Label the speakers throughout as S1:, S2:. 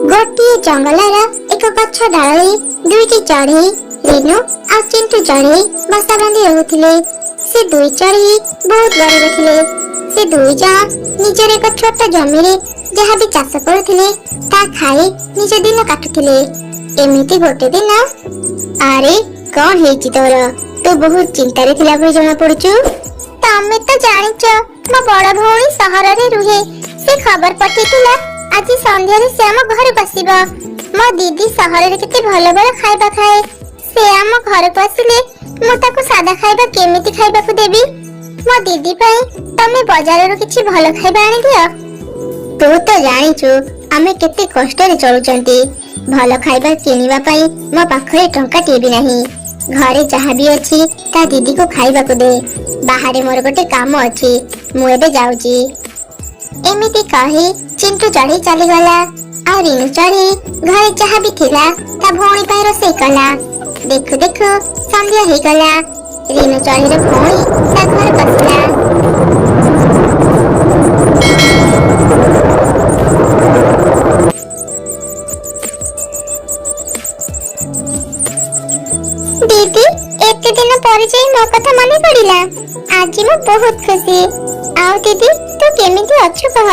S1: ଗୋଟିଏ ଜଙ୍ଗଲର ଏକ ଗଛ ଡାଳରେ ଦୁଇଟି ଚଢେଇ ରିନୁ ଆଉ ଚିଣ୍ଟୁ ଚଢେଇ ବସା ବାନ୍ଧି ରହୁଥିଲେ। ସେ ଦୁଇ ଚଢେଇ ବହୁତ ଗରିବ ଥିଲେ। ସେ ଦୁଇ ଜଣ ନିଜର ଏକ ଛୋଟ ଜମିରେ ଯାହା ବି ଚାଷ କରୁଥିଲେ, ତା ଖାଇ ନିଜ ଦିନ କାଟୁଥିଲେ। ଏମିତି ଗୋଟେ ଦିନ, ଆରେ, କଣ ହେଇଛି ତୋର? ତୁ ବହୁତ ଚିନ୍ତାରେ ଥିଲା ଭଳି ଜଣା ପଡୁଛୁ। ତମେ ତ ଜାଣିଛ, ମୋ ବଡ ଭଉଣୀ ସହରରେ ରୁହେ। ସେ ଖବର ପଠେଇଥିଲା, ଆଜି ସନ୍ଧ୍ୟାରେ ସେ ଆମ ଘରକୁ ଆସିବ। ମୋ ଦିଦି ସହରରେ କେତେ ଭଲ ଭଲ ଖାଇବା ଖାଏ। ସେ ଆମ ଘରକୁ ଆସିଲେ ମୁଁ ତାକୁ ସାଦା ଖାଇବା କେମିତି ଖାଇବାକୁ ଦେବି? ମୋ ଦିଦି ପାଇଁ ତମେ ବଜାରରୁ କିଛି ଭଲ ଖାଇବା ଆଣିଦିଅ। ତୁ ତ ଜାଣିଛୁ, ଆମେ କେତେ କଷ୍ଟରେ ଚଳୁଛନ୍ତି। ଭଲ ଖାଇବା କିଣିବା ପାଇଁ ମୋ ପାଖରେ ଟଙ୍କାଟିଏ ବି ନାହିଁ। ଘରେ ଯାହା ବି ଅଛି, ତା ଦିଦିକୁ ଖାଇବାକୁ ଦେ। ବାହାରେ ମୋର ଗୋଟେ କାମ ଅଛି, ମୁଁ ଏବେ ଯାଉଛି। ଏମିତି କହି ଚିଣ୍ଟୁ ଚଢେଇ ଚାଲିଗଲା ଆଉ ରିନୁ ଚଢେଇ ଘରେ ଯାହା ବି ଥିଲା, ତା ଭଉଣୀ ପାଇଁ ରୋଷେଇ କଲା। ଦେଖୁ ଦେଖୁ ସନ୍ଧ୍ୟା ହେଇଗଲା। ରିନୁ ଚଢେଇର ଭଉଣୀ ତା ଘରକୁ ଆସିଲା। ଦିଦି, ଏତେ ଦିନ ପରେ ଯାଇ ମୋ କଥା ମନେ ପଡିଲା। ଆଜି ମୁଁ ବହୁତ ଖୁସି। ଆଉ ଦିଦି, ତୁ କେମିତି ଅଛୁ କହ।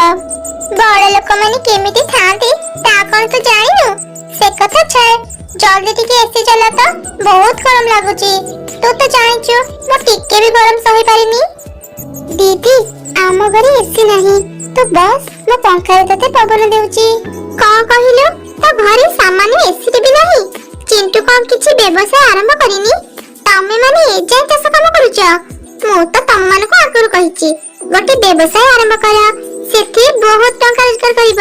S1: ବଡ ଲୋକମାନେ କେମିତି ଥାଆନ୍ତି, ତା କଣ ତୁ ଜାଣିନୁ? ସେ କଥା ଛାଡ, ଜଲ୍ଦି ଟିକେ ଏସି ଚଲା ତ, ବହୁତ ଗରମ ଲାଗୁଛି। ତୁ ତ ଜାଣିଛୁ, ମୁଁ ଟିକେ ବି ଗରମ ସହିପାରିନି। ଦିଦି, ଆମ ଘରେ ଏସି ନାହିଁ। ତୁ ବସ୍, ମୁଁ ପଙ୍ଖାରେ ତତେ ପବନ ଦେଉଛି। କଣ କହିଲୁ? ତୋ ଘରେ ସାମାନ୍ୟ ଏସି ବି ନାହିଁ? ଚିଣ୍ଟୁ କଣ କିଛି ବ୍ୟବସାୟ ଆରମ୍ଭ କରିନି? ତମେ ମାନେ ଏଯାଏଁ ଚାଷ କାମ କରୁଛ। ମୁଁ ତ ତମମାନଙ୍କୁ ଆଗରୁ କହିଛି, ଗୋଟେ ବ୍ୟବସାୟ ଆରମ୍ଭ କର, ସେଥିରେ ବହୁତ ଟଙ୍କା ରୋଜଗାର କରିବ।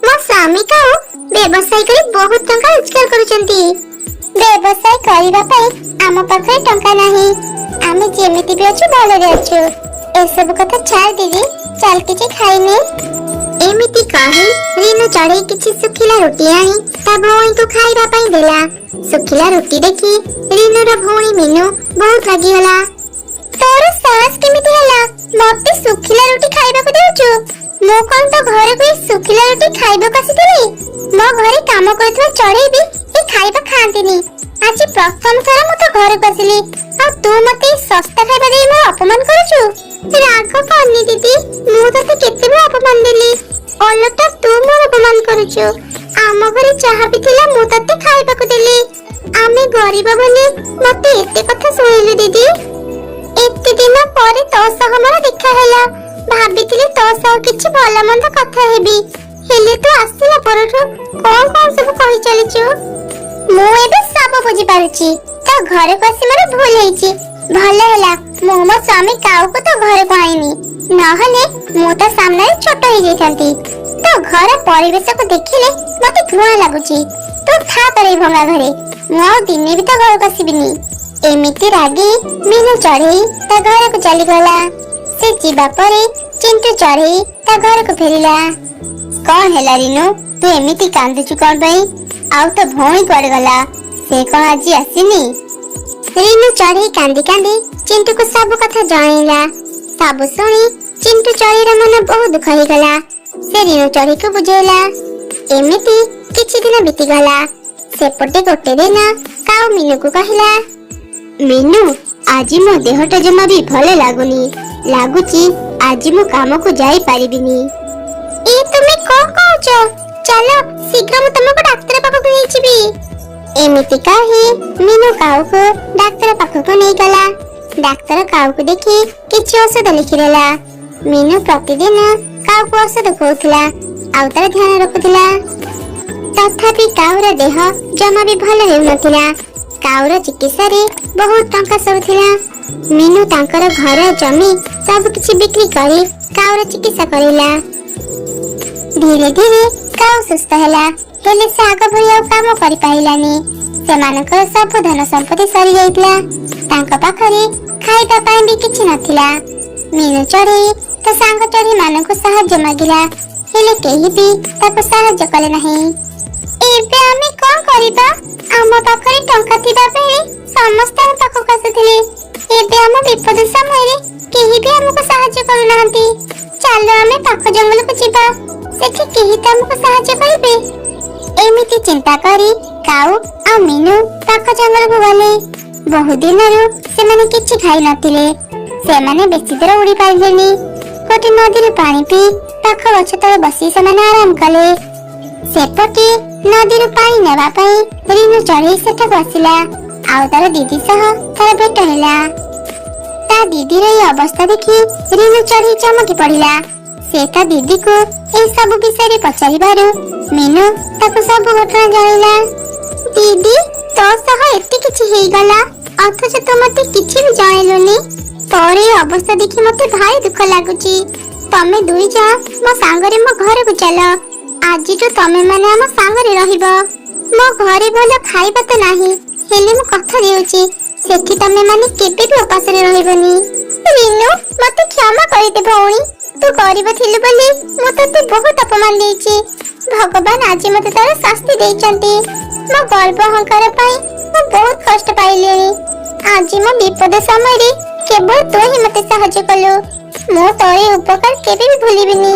S1: ମୋ ସ୍ୱାମୀ କାଉ ବ୍ୟବସାୟ କରି ବହୁତ ଟଙ୍କା ରୋଜଗାର କରୁଛନ୍ତି। ବ୍ୟବସାୟ କରିବା ପାଇଁ ଆମ ପାଖରେ ଟଙ୍କା ନାହିଁ। ଆମେ ଯେମିତି ବି ଅଛୁ, ଭଲରେ ଅଛୁ। ଏସବୁ କଥା ଛାଡ ଦିଦି, ଚାଲ କିଛି ଖାଇନେ। ଏମିତି କହି ରିନୁ ଚଢେଇ କିଛି ଶୁଖିଲା ରୁଟି ଆଣି ତା ଭଉଣୀକୁ ଖାଇବା ପାଇଁ ଦେଲା। ଶୁଖିଲା ରୁଟି ଦେଖି ରିନୁର ଭଉଣୀ ମିନୁ ବହୁତ ରାଗିଗଲା। ତୋର ସାହସ କେମିତି ହେଲା, ମତେ ଶୁଖିଲା ରୁଟି ଖାଇବାକୁ ଦେଉଛୁ? ମୁଁ କଣ ତୋ ଘରକୁ ଏଇ ଶୁଖିଲା ରୁଟି ଖାଇବାକୁ ଆସିଥିଲି? ମୋ ଘରେ କାମ କରୁଥିବା ଚଢେଇ ବି ଏ ଖାଇବା ଖାଆନ୍ତିନି। ଆଜି ପ୍ରଥମ ଥର ମୁଁ ତୋ ଘରକୁ ଆସିଲି, ଆଉ ତୁ ମତେ ଏଇ ଶସ୍ତା ଖାଇବା ଦେଇ ମୋର ଅପମାନ କରୁଛୁ। ରାଗ କରନି ଦିଦି, ମୁଁ ତତେ କେତେବେଳେ ଅପମାନ ଦେଲି? ଓଲଟା ତୁ ମୋର ଅପମାନ କରୁଛୁ। ଆମ ଘରେ ଯାହା ବି ଥିଲା, ମୁଁ ତତେ ଖାଇବାକୁ ଦେଲି। ଆମେ ଗରିବ ବୋଲି ମତେ ଏତେ କଥା ଶୁଣିଲୁ। ଦିଦି, ଏତେ ଦିନ ପରେ ତୋ ସହ ମୋର ଦେଖା ହେଲା। ଭାବିଥିଲି ତୋ ସହ କିଛି ଭଲ ମନ୍ଦ କଥା ହେବି, ହେଲେ ତୁ ଆସିଲା ପରଠୁ କଣ କଣ ସବୁ କହି ଚାଲିଛୁ। ମୁଁ ଏବେ ସବୁ ବୁଝିପାରୁଛି। ତୋ ଘରକୁ ଆସି ମୋର ଭୁଲ ହେଇଛି। ଭଲ ହେଲା, ମୁଁ ମୋ ସ୍ୱାମୀ କାଉକୁ ତୋ ଘରକୁ ଆଣିନି, ନହେଲେ ମୁଁ ତୋ ସାମ୍ନାରେ ଛୋଟ ହେଇଯାଇଥାନ୍ତି। ତୋ ଘର ପରିବେଶକୁ ଦେଖିଲେ ମତେ ଘୃଣା ଲାଗୁଛି। ତୁ ଥା ତୋର ଏଇ ଭଙ୍ଗା ଘରେ, ମୁଁ ଆଉ ଦିନେ ବି ତୋ ଘରକୁ ଆସିବିନି। ଏମିତି ରାଗି ମିନୁ ଚଢେଇ ତା ଘରକୁ ଚାଲିଗଲା। ସେ ଯିବା ପରେ ଚିଣ୍ଟୁ ଚଢେଇ ତା ଘରକୁ ଫେରିଲା। କଣ ହେଲା ରିନୁ, ତୁ ଏମିତି କାନ୍ଦୁଛୁ କଣ ପାଇଁ? ଆଉ ତୋ ଭଉଣୀ କୁଆଡେ ଗଲା? ସେ କଣ ଆଜି ଆସିନି? ରିନୁ ଚଢେଇ କାନ୍ଦି କାନ୍ଦି ଚିଣ୍ଟୁକୁ ସବୁ କଥା ଜଣେଇଲା। ସବୁ ଶୁଣି ଚିଣ୍ଟୁ ଚଢେଇର ମନ ବହୁତ ଦୁଃଖ ହେଇଗଲା। ସେ ରିନୁ ଚଢେଇକୁ ବୁଝେଇଲା। ଏମିତି କିଛି ଦିନ ବିତିଗଲା। ସେପଟେ ଗୋଟେ ଦିନ କାଉ ମିନୁକୁ କହିଲା, ମିନୁ, ଆଜି ମୋ ଦେହଟା ଜମା ବି ଭଲ ଲାଗୁନି। ଲାଗୁଛି ଆଜି ମୁଁ କାମକୁ ଯାଇପାରିବିନି। ଏ, ତୁମେ କଣ କହୁଛ? ଚାଲ ଶୀଘ୍ର, ମୁଁ ତମକୁ ଡାକ୍ତର ପାଖକୁ ନେଇଯିବି। ଏମିତି କହି ମିନୁ କାଉକୁ ଡାକ୍ତର ପାଖକୁ ନେଇଗଲା। ଡାକ୍ତର କାଉକୁ ଦେଖି କିଛି ଔଷଧ ଲେଖିଦେଲା। ମିନୁ ପ୍ରତିଦିନ କାଉକୁ ଔଷଧ ଖୋଉଥିଲା ଆଉ ତାର ଧ୍ୟାନ ରଖୁଥିଲା। ତଥାପି କାଉର ଦେହ ଜମା ବି ଭଲ ହେଉନଥିଲା। କାଉର ଚିକିତ୍ସାରେ ବହୁତ ଟଙ୍କା ସରୁଥିଲା। ମିନୁ ତାଙ୍କର ଘର, ଜମି ସବୁ କିଛି ବିକ୍ରି କରି କାଉର ଚିକିତ୍ସା କରିଲା। ଧୀରେ ଧୀରେ କାଉ ସୁସ୍ଥ ହେଲା, ହେଲେ ସେ ଆଗ ଭଳି ଆଉ କାମ କରିପାରିଲାନି। ସେମାନଙ୍କର ସବୁ ଧନ ସମ୍ପତ୍ତି ସରିଯାଇଥିଲା। ତାଙ୍କ ପାଖରେ ଖାଇବା ପାଇଁ ବି କିଛି ନଥିଲା। ମିନୁ ଚଢେଇ ତା ସାଙ୍ଗ ଚଢେଇ ମାନଙ୍କୁ ସାହାଯ୍ୟ ମାଗିଲା, ହେଲେ କେହି ବି ତାକୁ ସାହାଯ୍ୟ କଲେ ନାହିଁ। ଏବେ ଆମେ କଣ କରିବା? ଆମ ପାଖରେ ଟଙ୍କା ଥିବା ବେଳେ ସମସ୍ତେ ଆମ ପାଖକୁ ଆସୁଥିଲେ। ଏବେ ଆମ ବିପଦ ସମୟରେ କେହି ବି ଆମକୁ ସାହାଯ୍ୟ କରୁନାହାନ୍ତି। ଚାଲ, ଆମେ ପାଖ ଜଙ୍ଗଲକୁ ଯିବା। ସେଠି କେହି ତ ଆମକୁ ସାହାଯ୍ୟ କରିବେ। ଏମିତି ଚିନ୍ତା କରି କାଉ ଆଉ ମିନୁ ପାଖ ଜଙ୍ଗଲକୁ ଗଲେ। ବହୁ ଦିନରୁ ସେମାନେ କିଛି ଖାଇ ନଥିଲେ। ସେମାନେ ବେଶୀ ଦୂର ଉଡି ପାରିଲେନି। ଗୋଟେ ନଦୀରୁ ପାଣି ପିଇ ପାଖ ଗଛ ତଳେ ବସି ସେମାନେ ଆରାମ କଲେ। ସେପଟେ ନଦୀରୁ ପାଣି ନେବା ପାଇଁ ରିନୁ ଚଢେଇ ସେଠାକୁ ଆସିଲା ଆଉ ତାର ଦିଦି ସହ ତାର ଭେଟ ହେଲା। ତା ଦିଦିର ଏଇ ଅବସ୍ଥା ଦେଖି ରିନୁ ଚଢେଇ ଚମକି ପଡିଲା। ସେ ତା ଦିଦିକୁ ଏହି ସବୁ ବିଷୟରେ ପଚାରିବାରୁ ମିନୁ ତାକୁ ସବୁ ଘଟଣା ଜଣାଇଲା। ଦିଦି, ତୋ ସହ ଏତେ କିଛି ହେଇଗଲା, ଅଥଚ ତୁ ମତେ କିଛି ବି ଜଣେଇଲୁନି। ତୋର ଏଇ ଅବସ୍ଥା ଦେଖି ମତେ ଭାରି ଦୁଃଖ ଲାଗୁଛି। ତମେ ଦୁଇ ଜଣ ମୋ ସାଙ୍ଗରେ ମୋ ଘରକୁ ଚାଲ। ଆଜିଠୁ ତମେ ମାନେ ଆମ ସାଙ୍ଗରେ ରହିବ। ମୋ ଘରେ ଭଲ ଖାଇବା ତ ନାହିଁ, ହେଲେ ମୁଁ କଥା ଦେଉଛି, ସେଠି ତମେ ମାନେ କେବେ ବି ଉପାସରେ ରହିବନି। ରିନୁ, ମତେ କ୍ଷମା କରିଦେ ଭଉଣୀ। ତୁ ଗରିବ ଥିଲୁ ବୋଲି ମୁଁ ତତେ ବହୁତ ଅପମାନ ଦେଇଛି। ଭଗବାନ ଆଜି ମତେ ତାର ଶାସ୍ତି ଦେଇଛନ୍ତି। ମୋ ଗର୍ବ ଅହଙ୍କାର ପାଇଁ ମୁଁ ବହୁତ କଷ୍ଟ ପାଇଲିଣି। ଆଜି ମୋ ବିପଦ ସମୟରେ କେବଳ ତୁ ହିଁ ମତେ ସାହାଯ୍ୟ କଲୁ। ମୁଁ ତୋର ଏ ଉପକାର କେବେ ବି ଭୁଲିବିନି।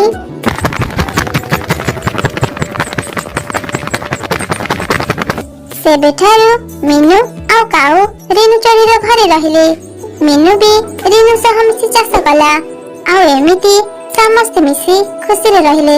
S1: ସେବେଠାରୁ ମିନୁ ଆଉ କାଉ ରିନୁ ଚଢ଼େଇର ଘରେ ରହିଲେ। ମିନୁ ବି ରିନୁ ସହ ମିଶି ଚାଷ କଲା ଆଉ ଏମିତି ସମସ୍ତେ ମିଶି ଖୁସିରେ ରହିଲେ।